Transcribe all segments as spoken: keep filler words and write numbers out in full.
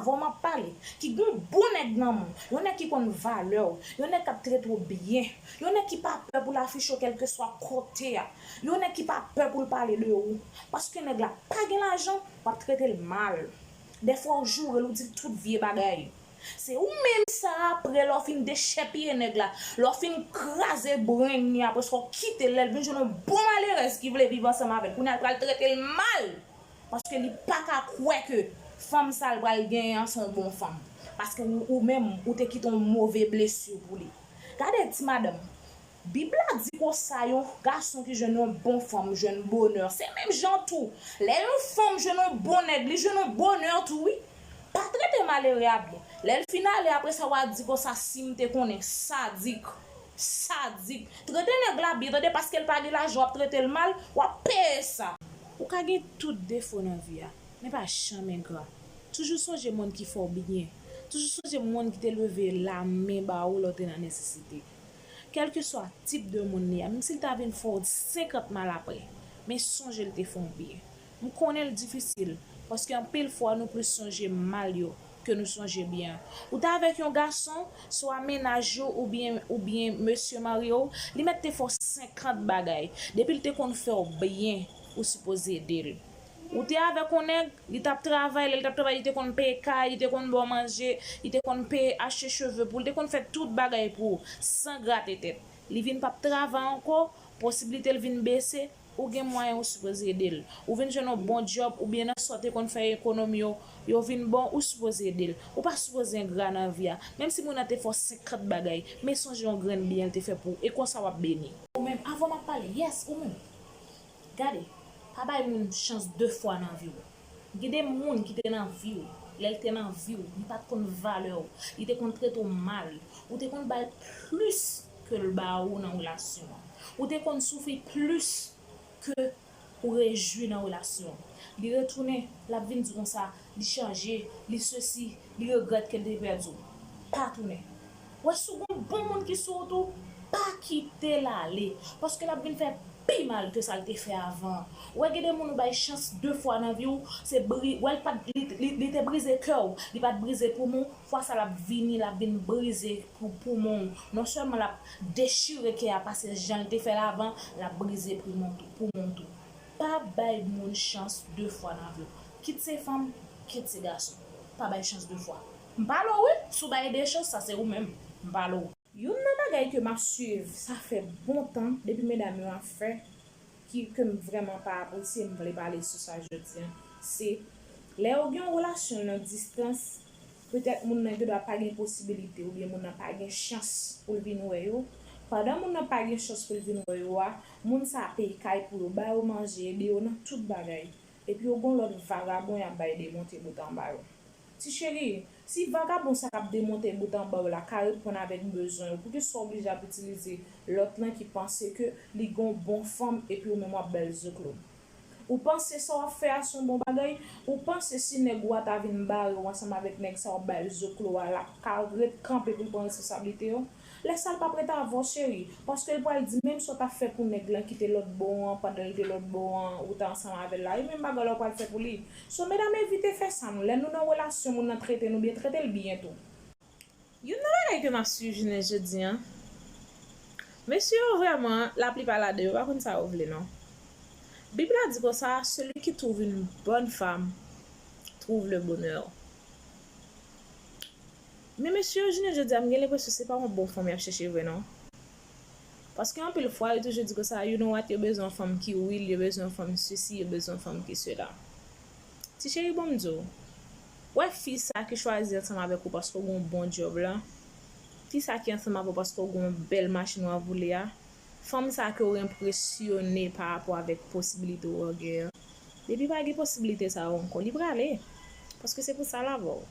avan m ap pale, ki gen yon bon nèg nan men w, yon nèg ki konn valè w, yon nèg k ap trete w byen, yon nèg ki pa pè pou l afiche w kèlkeswa kote a, yon nèg ki pa pè pou l pale de ou. Paske nèg la pa gen lajan, w ap trete l mal. Dèfwa w joure l, ou di l tout vye bagay. Se ou menm sa apre lè w fin dechèpiye nèg la, lè w fin kraze brenn li, apre sa w kite l, lè l vin jwenn yon bon malerèz ki vle viv ansanm avè l, kounye a l pral trete l mal. Paske li pa ka kwè ke fanm sa l pral genyen an se yon bon fanm. Paske ou, ou menm, ou te kite yon move blesi pou li. Gade ti madanm. Bib la di konsa yon gason ki jwenn yon bon fanm jwenn bonè. Se menm jan tou. Lè yon fanm jwenn yon bon nèg, li jwenn yon bonè tou wi. Pa trete malere a byen. Lè l fin ale apre sa w a di konsa si m te konnen. Sadik. Sadik. Trete nèg la byen tande paske l pa gen lajan w ap trete l mal, w ap peye sa. Ou ka gen tout defo nan vi a, men pa janm engra. Toujou sonje moun ki fè w byen. Toujou sonje moun ki te leve lamen ba ou lè w te nan nesesite. Kèlkeswa tip de moun li a, menm si l ta vin fè w senkant mal apre, men sonje l te fè w byen. M konnen l difisil, paske anpil fwa nou plis sonje mal yo ke nou sonje byen. Ou te avèk yon gason, swa mennaj ou oubyen, oubyen mesye marye w, li mèt te fè w senkant bagay. Depi l te konn fè w byen, ou sipoze ede l. Ou te avèk yon nèg, li t ap travay, lè li t ap travay, li te konn peye kay, li te konn ba w manje, li te konn peye achte cheve pou w, li te konn fè tout bagay pou ou, san grate tèt. Li vin p ap travay ankò, posiblite l vin bese, ou gen mwayen ou sipoze ede l. Ou vin jwenn yon bon djòb, oubyen nan sa w te konn fè ekonomi yo, yo vin bon, ou sipoze ede l. Ou pa sipoze engra nan vi a. Menm si moun nan te fè w senkant bagay, men sonje yon grenn byen l te fè pou ou, e konsa w ap beni. Ou menm, avan m ap pale, yes, ou menm. Gade, pa bay moun chans de fwa nan vi w. Gen de moun ki te nan vi w, lè l te nan vi w, li pa t konn valè w, li te konn trete w mal, ou te konn ba l plis ke l ba ou nan relasyon an. Ou te konn soufri plis ke ou rejwi nan relasyon an. Li retounen, l ap vin di konsa, li chanje, li sesi, li regrèt ke l te pèdi w. Pa tounen. Wè si w gon bon moun ki sou wout ou, pa kite l ale, paske l ap vin fè pi mal ke sa l te fè avan. Wè gen de moun ou bay chans de fwa nan vi w, se bri, wè l pa t, li, li, li te brize kè w, li pa t brize poumon w, fwa sa l ap vini, l ap vin brize pou, poumon w. Non sèlman l ap dechire kè a pase jan l te fè l avan, l ap brize poumon tou, poumon w tou. Pa bay moun chans de fwa nan vi w. Kit se fanm, kit se gason. Pa bay chans de fwa. M pale w wi, si w bay de chans, sa se ou menm. M pale w. Youn nan bagay ke m ap swiv, sa fè bon tan, depi medam yo ap fè, ki, ke m vrèman pa apresye, m vle pale sou sa jodi a, se lè yo gen yon relasyon nan distans, petèt moun nan gendwa pa gen posibilite oubyen moun nan pa gen chans pou l vin wè yo. Pandan moun nan pa gen chans pou l vin wè yo a, moun sa a peye kay pou yo, ba yo manje, ede yo nan tout bagay. Epi yo gon lòt vagabon y ap bay demonte bout anba yo. Ti cheri, si vagabon sa k ap demonte bout anba w la ka reponn avèk bezwen w, poukisa w oblije ap itilize lòt lan ki panse ke li gon bon fanm epi ou menm w ap ba l zoklo? Ou panse sa w ap fè a se yon bon bagay? Ou panse si nèg ou a ta vin bare w ansanm avèk nèg sa w ap ba l zoklo a, l ap ka ret kanpe pou l pran responsablite yo? Lè sa l p ap ret avè w cheri, paske l pral di menm sa w t ap fè pou nèg lan ki te lòt bò an, pandan l te lòt bò an, ou t ansanm avè l la, e menm bagay la w pral fè pou li. So medam evite fè sa non, lè nou nan relasyon moun nan trete nou byen, trete l byen tou. Youn nan bagay ke m ap swiv jounen jodi a, mesye yo vrèman, laplipa ladan yo pa konn sa yo vle non. Bib la di konsa, celui qui trouve une bonne femme trouve le bonheur. Men mesye yo jounen jodi a, m gen lenpresyon se pa yon bon fanm y ap chèche vre non. Paske anpil fwa, yo toujou di konsa, you know what, yo bezwen yon fanm ki real, yo bezwen yon fanm sesi, yo bezwen yon fanm ki sela. Ti cheri, ban m di w, wè fi sa ki chwazi ansanm avèk ou paske w gen yon bon djòb la, fi sa ki ansanm avè w paske w gen yon bèl machin w ap woule a, fanm sa ke w enpresyone pa rapò avèk posibilite w genyen an, depi pa gen posibilite sa yo ankò, li prale. Paske se pou sa l avè w.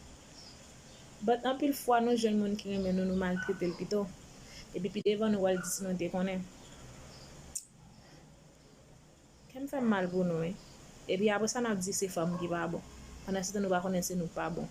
But anpil fwa nou jwenn moun ki renmen nou, nou maltrete l pito. Epi pi devan nou pral di si nou te konnen. Kè m fè m mal pou nou wi. Epi apre sa n ap di se fanm ki pa bon. Pandan se tan nou pa konnen se nou k pa bon.